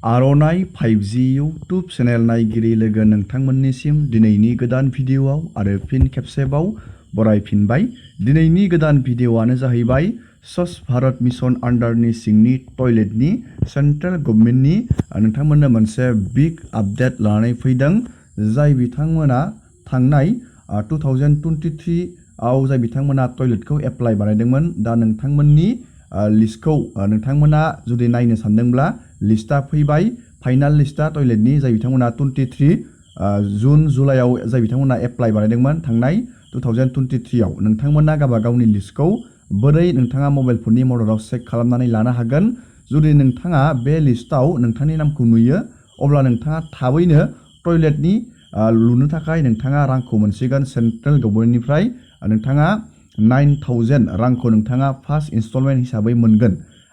आर'नाइ 5G YouTube channel नायगिरि लोगो नोंथांमोननिसिम दिनैनि गोदान भिडिअ'आव आरो फिन खेबसेबाव बरायफिनबाय। दिनैनि गोदान भिडिअ'आनो जाहैबाय स्वच्छ भारत मिशन आन्डारनि सिंनि टयलेटनि सेन्ट्रेल गभर्नमेन्टनि नोंथांमोननो मोनसे बिग आपडेट लानानै फैदों। जाय बिथांमोना थांनाय 2023 आव जाय बिथांमोना टयलेटखौ एप्लाइ बानायदोंमोन, दा नोंथांमोननि लिस्टखौ नोंथांमोना जुदि नायनो सानदोंब्ला लिस्टआ फैबाय। फाइनाल लिस्टआ टयलेटनि जाय बिथांमोना 23 जुन जुलाइआव जाय बिथांमोना एप्लाइ बानायदोंमोन थांनाय 2023 आव नोंथांमोना गावबा गावनि लिस्टखौ बोरै नोंथाङा मबाइल फननि मददाव चेक खालामनानै लानो हागोन। जुदि नोंथाङा बे लिस्टआव नोंथांनि नामखौ नुयो अब्ला नोंथाङा थाबैनो टयलेटनि लुनो थाखाय नोंथाङा रांखौ मोनसिगोन सेन्ट्रेल गभर्नमेन्टनिफ्राय। नोंथाङा 9,000 रांखौ नोंथाङा फार्स्ट इनस्टलमेन्ट हिसाबै मोनगोन।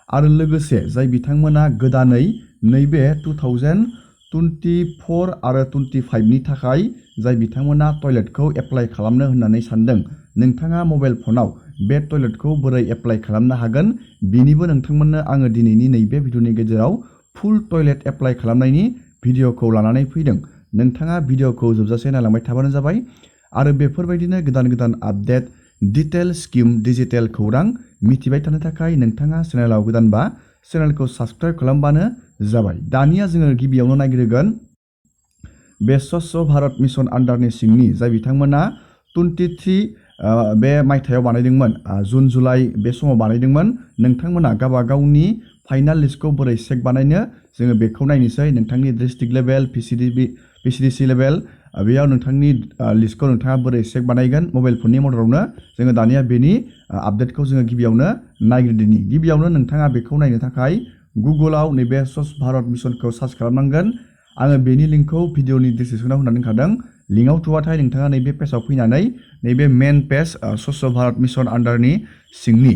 आरो लोगोसे जाय बिथांमोना गोदानै नैबे 2024 आरो 25 नि थाखाय जाय बिथांमोना टयलेटखौ एप्लाइ खालामनो होननानै सानदों, नोंथाङा मबाइल फनाव बे टयलेटखौ बोरै एप्लाइ खालामनो हागोन बिनिबो नोंथांमोननो आङो दिनैनि नैबे भिडिअनि गेजेराव फुल टयलेट एप्लाइ खालामनायनि भिडिअखौ लानानै फैदों। नोंथाङा भिडिअखौ जोबजासे नायलांबाय थाबानो जाबाय। आरो बेफोरबायदिनो गोदान गोदान आपडेट डिटेल स्किम डिजिटेल खौरां मिथिबाय थानो थाखाय नोंथाङा चेनेलाव गोदानबा चेनेलखौ साबस्क्राइब खालामबानो जाबाय। दानिया जोङो गिबियावनो नायग्रोगोन बे स्वच्छ भारत मिशन आन्डारनि सिंनि जाय बिथांमोना 23 बे मायथाइयाव बानायदोंमोन, जुन जुलाइ बे समाव बानायदोंमोन। नोंथांमोना गावबा गावनि फाइनाल लिस्टखौ बोरै चेक बानायनो जोङो बेखौ नायनोसै। नोंथांनि डिस्ट्रिक्ट लेभेल पिसिडिसि लेभेल बेयाव नोंथांनि लिस्टखौ नोंथाङा बोरै चेक बानायगोन मबाइल फननि मददावनो जोङो दानिया बेनि आपडेटखौ जोङो गिबियावनो नायग्रोदिनि। गिबियावनो नोंथाङा बेखौ नायनो थाखाय गुगोलाव नैबे स्वच्छ भारत मिशनखौ सार्च खालामनांगोन। आङो बेनि लिंकखौ भिडिअनि डिसक्रिपसनाव होनानै दोनखादों। लिंकआव थुबाथाय नोंथाङा नैबे पेजाव फैनानै नैबे मेन पेज स्वच्छ भारत मिशन आन्डारनि सिंनि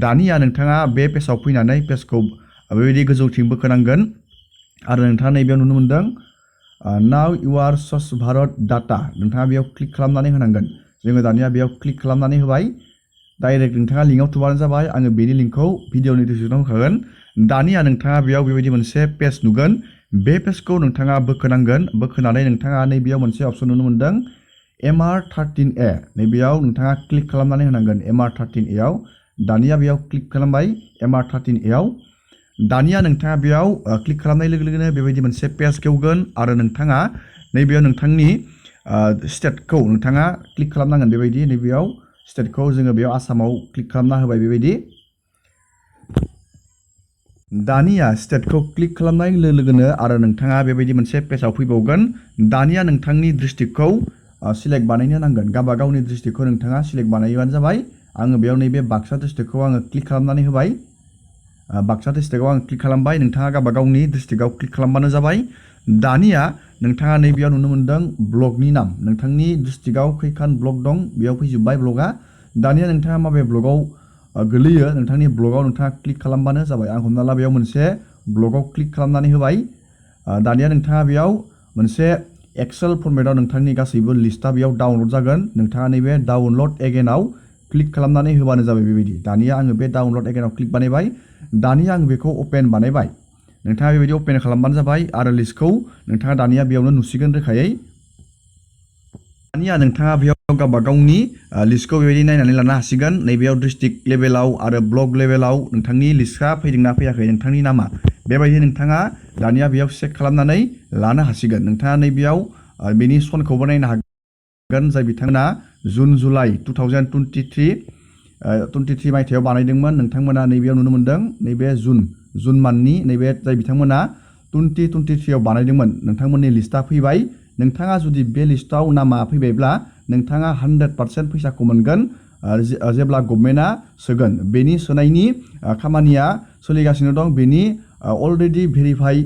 दानिया नोंथाङा बे पेजाव फैनानै पेजखौ बेबायदि गोजौथिं बोखोनांगोन। आरो नोंथाङा नैबेयाव नुनो मोनदों नाउ इउ आर स्वच्छ भारत डाटा, नोंथाङा बेयाव क्लिक खालामनानै होनांगोन। जोङो दानिया बेयाव क्लिक खालामनानै होबाय। डाइरेक्ट नोंथाङा लिंकआव थुबानो जाबाय। आङो बेनि लिंकखौ भिडिअनि डिसक्रिपसनाव होखागोन। दानिया नोंथाङा बेयाव बेबायदि मोनसे पेज नुगोन। बे पेजखौ नोंथाङा बोखोनांगोन। बोखोनानै नोंथाङा नैबेयाव मोनसे अपसन नुनो मोनदों MR13A, नैबेयाव नोंथाङा क्लिक खालामनानै होनांगोन। MR13A आव दानिया बेयाव क्लिक खालामबाय। MR13A आव दानिया नोंथाङा बेयाव क्लिक खालामनाय लोगो लोगोनो बेबायदि मोनसे पेज खेवगोन। आरो नोंथाङा नैबेयाव नोंथांनि स्टेटखौ नोंथाङा क्लिक खालामनांगोन। बेबायदि नैबेयाव स्टेटखौ जोङो बेयाव आसामाव क्लिक खालामना होबाय। बेबायदि दानिया स्टेटखौ क्लिक खालामनाय लोगो लोगोनो आरो नोंथाङा बेबायदि मोनसे पेजाव फैबावगोन। दानिया नोंथांनि डिस्ट्रिक्टखौ सिलेक्ट बानायनो नांगोन। गावबा गावनि डिस्ट्रिक्टखौ नोंथाङा सिलेक्ट बानायबानो जाबाय। आङो बेयाव नैबे बाक्सा डिस्ट्रिक्टखौ आङो क्लिक खालामनानै होबाय। बाक्सा डिस्ट्रिक्टआव आं क्लिक खालामबाय। नोंथाङा गावबा गावनि डिस्ट्रिक्टआव क्लिक खालामबानो जाबाय। दानिया नोंथाङा नैबेयाव नुनो मोनदों ब्लकनि नाम, नोंथांनि डिस्ट्रिक्टआव खैखान ब्लक दं बेयाव फैजोब्बाय ब्लकआ। दानिया नोंथाङा माबे ब्लकआव गोलैयो नोंथांनि ब्लकआव नोंथाङा क्लिक खालामबानो जाबाय। आं हमना ला बेयाव मोनसे ब्लकआव क्लिक खालामनानै होबाय। दानिया नोंथाङा बेयाव मोनसे एक्सेल फर्मेटआव नोंथांनि गासैबो लिस्टआ बेयाव डाउनलड जागोन। नोंथाङा नैबे डाउनलड एगेनआव क्लिक खालामनानै होबानो जाबाय। बेबायदि दानिया आङो बे डाउनलड एगेनआव क्लिक बानायबाय। दानिया आं बेखौ अपेन बानायबाय। नोंथाङा बेबायदि अपेन खालामबानो जाबाय। आरो लिस्टखौ नोंथाङा दानिया बेयावनो नुसिगोन रोखायै। दानिया नोंथाङा बेयाव गावबा गावनि लिस्टखौ बेबायदि नायनानै लानो हासिगोन। नैबेयाव डिस्ट्रिक्ट लेभेलाव आरो ब्लक लेभेलाव नोंथांनि लिस्टआ फैदोंना फैयाखै, नोंथांनि नामा बेबायदि नोंथाङा दानिया बेयाव चेक खालामनानै लानो हासिगोन। नोंथाङा नैबेयाव बेनि सनखौबो नायनो हागोन। जाय बिथांमोना जुन जुलाइ 2023 मायथाइयाव बानायदोंमोन, नोंथांमोना नैबेयाव नुनो मोनदों नैबे जुन मान्थनि नैबे जाय बिथांमोना 2023 आव बानायदोंमोन नोंथांमोननि लिस्टआ फैबाय। नोंथाङा जुदि बे लिस्टआव नामा फैबायब्ला नोंथाङा 100% फैसाखौ मोनगोन जेब्ला गभर्नमेन्टआ सोगोन। बेनि सोनायनि खामानिया सोलिगासिनो दं। बेनि अलरेडि भेरिफाइ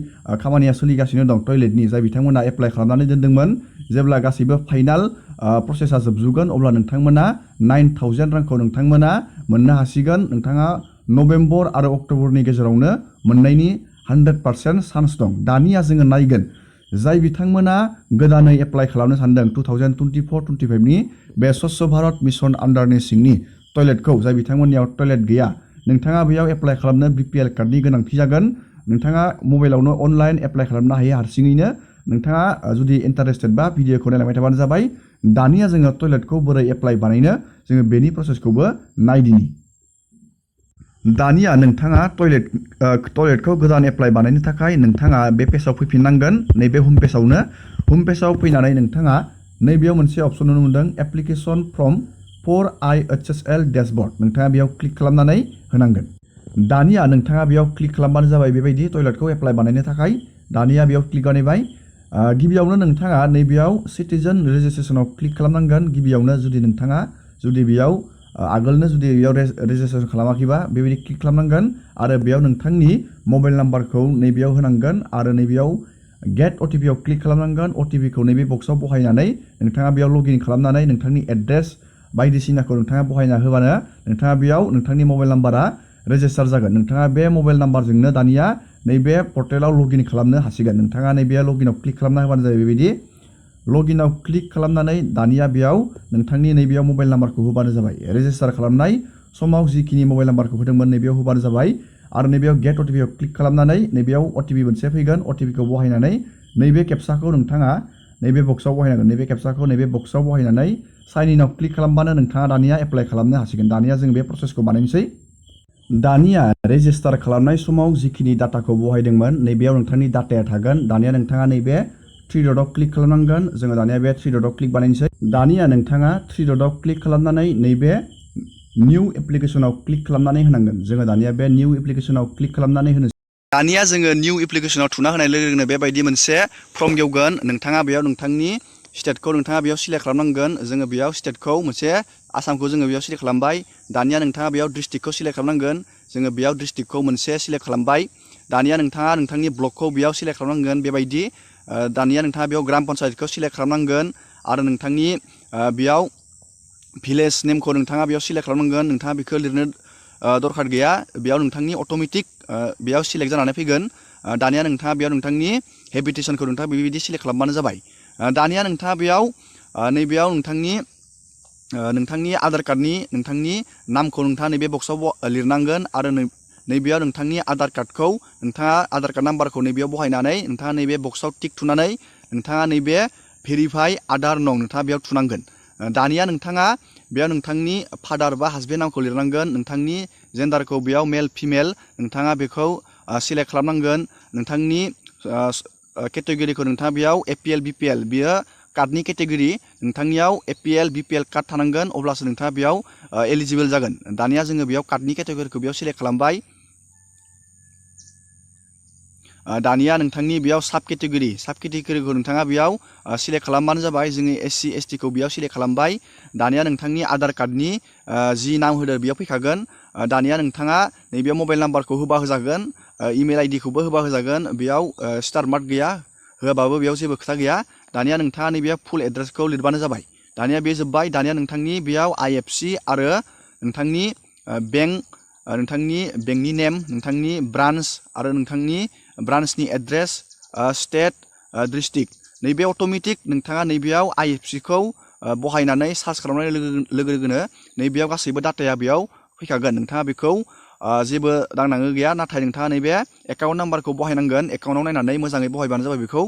खामानिया सोलिगासिनो दं टयलेटनि जाय बिथांमोना एप्लाइ खालामनानै दोनदोंमोन। जेब्ला गासैबो फाइनाल प्रसेसा जोबजुगोन अब्ला नोंथांमोना 9,000 रांखौ नोंथांमोना मोननो हासिगोन। नोंथाङा नभेम्बर आरो अक्ट'बरनि गेजेरावनो मोननायनि 100% चान्स दं। दानिया जोङो नायगोन जाय बिथांमोना गोदानै एप्लाइ खालामनो सानदों 2024-25 नि बे स्वच्छ भारत मिशन आन्डारनि सिंनि टयलेटखौ, जाय बिथांमोननियाव टयलेट गैया, नोंथाङा बेयाव एप्लाइ खालामनो BPL कार्डनि गोनांथि जागोन। नोंथाङा मबाइलावनो अनलाइन एप्लाइ खालामनो हायो हारसिङैनो। नोंथाङा जुदि इन्टारेस्टेड बा भिडिअखौ नायलांबाय थाबानो जाबाय। दानिया जोङो टयलेटखौ बोरै एप्लाइ बानायनो जोङो बेनि प्रसेसखौबो नायदिनि। दानिया नोंथाङा टयलेटखौ गोदान एप्लाइ बानायनो थाखाय नोंथाङा बे पेजाव फैफिननांगोन। नैबे हम पेजावनो हम पेजाव फैनानै नोंथाङा नैबेयाव मोनसे अपसन नुनो मोनदों application from for IHSL dashboard. नोंथाङा बेयाव क्लिक खालामनानै होनांगोन। दानिया नोंथाङा बेयाव क्लिक खालामबानो जाबाय बेबायदि टयलेटखौ एप्लाइ बानायनो थाखाय। दानिया बेयाव क्लिक बानायबाय। गिबियावनो नोंथाङा नैबेयाव सिटिजेन रेजिस्ट्रेसनाव क्लिक खालामनांगोन। गिबियावनो जुदि बेयाव आगोलनो जुदि बेयाव रेजिस्ट्रेसन खालामाखैबा बेबायदि क्लिक खालामनांगोन आरो बेयाव नोंथांनि मबाइल नाम्बारखौ नैबेयाव होनांगोन आरो नैबेयाव गेट OTP आव क्लिक खालामनांगोन। OTPखौ नैबे बक्सआव बहायनानै नोंथाङा बेयाव लगइन खालामनानै नोंथांनि एड्रेस बायदिसिनाखौ नोंथाङा बहायना होबानो नोंथाङा बेयाव नोंथांनि मबाइल नाम्बारा रेजिस्टार जागोन। नोंथाङा बे मबाइल नाम्बारजोंनो दानिया नैबे पर्टेलाव लगइन खालामनो हासिगोन। नोंथाङा नैबे लगइनआव क्लिक खालामना होबानो जायो। बेबायदि लगइनआव क्लिक खालामनानै दानिया बेयाव नोंथांनि नैबेयाव मबाइल नाम्बारखौ होबानो जाबाय। रेजिस्टार खालामनाय समाव जिखिनि मबाइल नाम्बारखौ होदोंमोन नैबेयाव होबानो जाबाय आरो नैबेयाव गेट OTP आव क्लिक खालामनानै नैबेयाव OTP मोनसे फैगोन। OTPखौ बहायनानै नैबे केपसाखौ नोंथाङा नैबे बक्सआव बहायनांगोन। नैबे केपसाखौ नैबे बक्सआव बहायनानै साइन इनआव क्लिक खालामबानो नोंथाङा दानिया एप्लाइ खालामनो हासिगोन। दानिया जों बे प्रसेसखौ बानायनोसै। दानिया रेजिस्टार खालामनाय समाव जिखिनि डाटाखौ बहायदोंमोन नैबेयाव नोंथांनि डाटाया थागोन। दानिया नोंथाङा नैबे 3 डटआव क्लिक खालामनांगोन। जोङो दानिया बे 3 डटआव क्लिक बानायनोसै। दानिया नोंथाङा 3 डटआव क्लिक खालामनानै नैबे निउ एप्लिकेसनाव क्लिक खालामनानै होनांगोन। जोङो दानिया बे निउ एप्लिकेसनाव क्लिक खालामनानै होनोसै। दानिया जोङो निउ एप्लिकेसनाव थुना होनाय लोगो लोगोनो बेबायदि मोनसे फर्म गेवगोन। नोंथाङा बेयाव नोंथांनि स्टेटखौ नोंथाङा बेयाव सिलेक्ट खालामनांगोन। जोङो बेयाव स्टेटखौ मोनसे आसामखौ जोङो बेयाव सिलेक्ट खालामबाय। दानिया नोंथाङा बेयाव डिस्ट्रिक्टखौ सिलेक्ट खालामनांगोन। जोङो बेयाव डिस्ट्रिक्टखौ मोनसे सिलेक्ट खालामबाय। दानिया नोंथाङा नोंथांनि ब्लकखौ बेयाव सिलेक्ट खालामनांगोन। बेबायदि दानिया नोंथाङा बेयाव ग्राम पन्सायतखौ सिलेक्ट खालामनांगोन आरो नोंथांनि बेयाव भिलेज नेमखौ नोंथाङा बेयाव सिलेक्ट खालामनांगोन। नोंथाङा बेखौ लिरनो दरखार गैया। बेयाव नोंथांनि अट'मेटिक बेयाव सिलेक्ट जानानै फैगोन। दानिया नोंथाङा बेयाव नोंथांनि हेबिटेसनखौ नोंथाङा बेबायदि सिलेक्ट खालामबानो जाबाय। दानिया नोंथाङा बेयाव नैबेयाव नोंथांनि आधार कार्डनि नोंथांनि नामखौ नोंथाङा नैबे बक्सआव लिरनांगोन आरो नैबेयाव नोंथांनि आधार कार्डखौ नोंथाङा आधार कार्ड नाम्बारखौ नैबेयाव बहायनानै नोंथाङा नैबे बक्सआव टिक थुनानै नोंथाङा नैबे भेरिफाइ आधार नं नोंथाङा बेयाव थुनांगोन। दानिया नोंथाङा बेयाव नोंथांनि फादार बा हासबेन्ड नामखौ लिरनांगोन। नोंथांनि जेन्डारखौ बेयाव मेल फिमेल नोंथाङा बेखौ सिलेक्ट खालामनांगोन। नोंथांनि केटेगरिखौ नोंथाङा बेयाव APL BPL बियो कार्डनि केटेगरि नोंथांनियाव APL BPL कार्ड थानांगोन अब्लासो नोंथाङा बेयाव एलिजिबोल जागोन। दानिया जोङो बेयाव कार्डनि केटेगरिखौ बेयाव सिलेक्ट खालामबाय। दानिया नोंथांनि बेयाव साब केटेगरिखौ नोंथाङा बेयाव सिलेक्ट खालामबानो जाबाय। जोङो SC ST खौ बेयाव सिलेक्ट खालामबाय। दानिया नोंथांनि आधार कार्डनि जि नाम होदो बेयाव फैखागोन। दानिया नोंथाङा नैबेयाव मबाइल नाम्बारखौ होबा होजागोन। इमेल ID खौबो होबा होजागोन। बेयाव स्टार मार्क गैया। होआबाबो बेयाव जेबो खोथा गैया। दानिया नोंथाङा नैबेयाव फुल एड्रेसखौ लिरबानो जाबाय। दानिया बे जोब्बाय। दानिया नोंथांनि बेयाव IFSC आरो नोंथांनि बेंकनि नेम नोंथांनि ब्रान्च आरो नोंथांनि ब्रान्चनि एड्रेस स्टेट डिस्ट्रिक्ट नैबे अट'मेटिक नोंथाङा नैबेयाव IFSC खौ बहायनानै सार्च खालामनाय लोगो लोगोनो नैबेयाव गासैबो डाटाया बेयाव फैखागोन। नोंथाङा बेखौ जेबो दांनांगौ गैया। नाथाय नोंथाङा नैबे एकाउन्ट नाम्बारखौ बहायनांगोन। एकाउन्टआव नायनानै मोजाङै बहायबानो जाबाय। बेखौ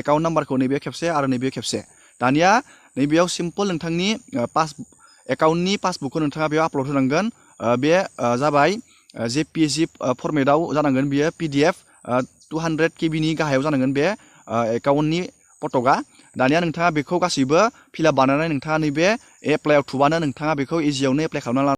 एकाउन्ट नाम्बारखौ नैबे खेबसे आरो नैबे खेबसे। दानिया नैबेयाव सिम्पल नोंथांनि एकाउन्टनि पासबुकखौ नोंथाङा बेयाव आपल'ड होनांगोन। बे जाबाय JPG फर्मेटआव जानांगोन। बियो PDF 200 KB नि गाहायाव जानांगोन बे एकाउन्टनि फटकआ। दानिया नोंथाङा बेखौ गासैबो फिलआप बानायनानै नोंथाङा नैबे एप्लाइआव थुबानो नोंथाङा बेखौ इजियावनो एप्लाइ खालामना